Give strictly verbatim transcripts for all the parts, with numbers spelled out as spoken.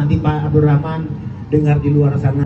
Nanti Pak Abdurrahman dengar di luar sana.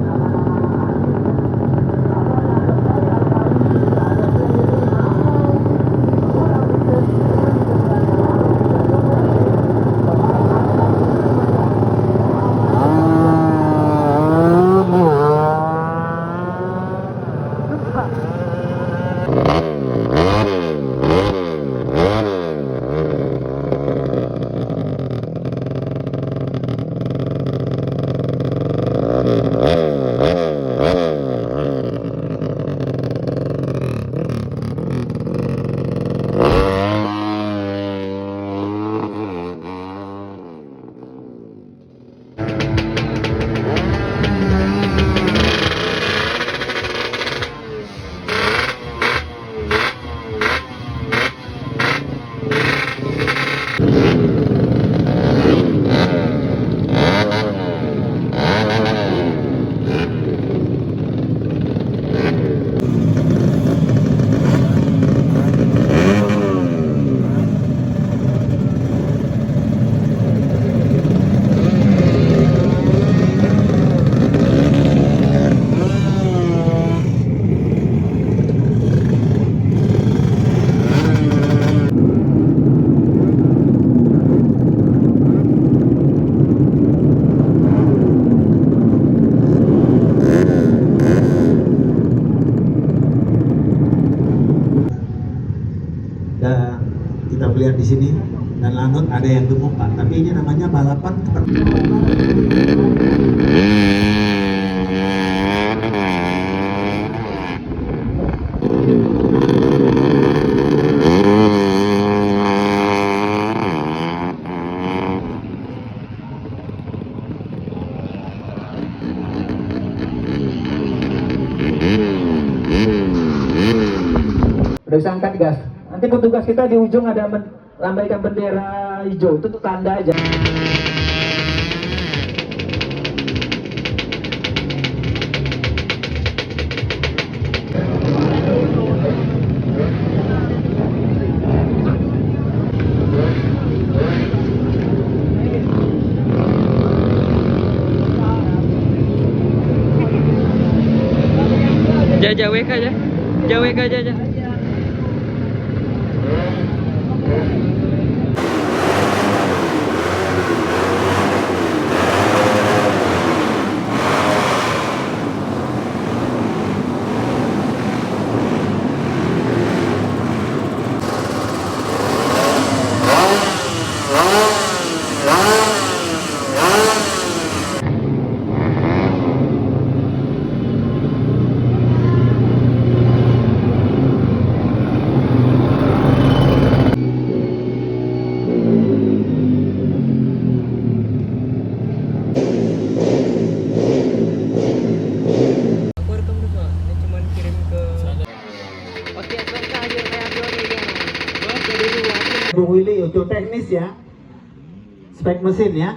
Dan kita melihat di sini, dan lanut ada yang gemuk, Pak. Tapi ini namanya balapan. Udah bisa angkat gas. Nanti petugas kita di ujung ada men-, lambaikan bendera hijau, itu tuh tanda aja. Ja, ja, weka, ja. Ja, weka, ja, ja. Aku rekam dulu, Kak. Ini cuman kirim ke Bung Willy untuk teknis ya. Spek mesin ya.